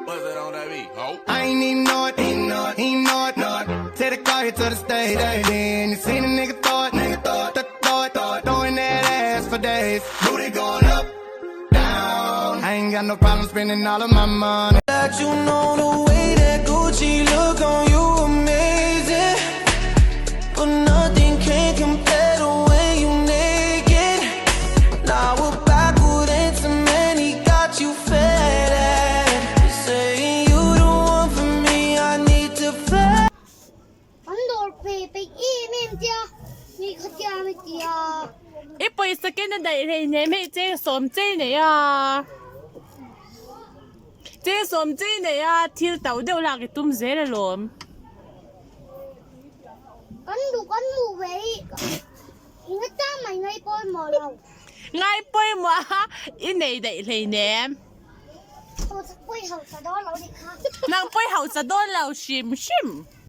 I ain't even know it, ain't know it, ain't know it, know it. Take the car here to the stage. Then you seen a nigga throw it, nigga throw it, throw it, throw it, throwing that ass for days. Booty going up, down. I ain't got no problem spending all of my money. That you know the way that Gucci look on you amazing But nothing can compare the way you naked Now we're backward and too many got you fed Saying you the one for me I need to fly An dawr pe peih em em tia ni kha tia mi tia. I pawisa ken a daih hlei hnem hei chengsawm chei nei a chengsawm chei nei a thil to deuh lak i tum zel alawm. Kan duh kan hmuh ve hi enga ta mai ngai pawimawh lo. Ngai pawimawh a i nei daih hlei hnem. Pawi hausa dawn lo nih kha. Nang pawi hausa dawn lo hrim hrim.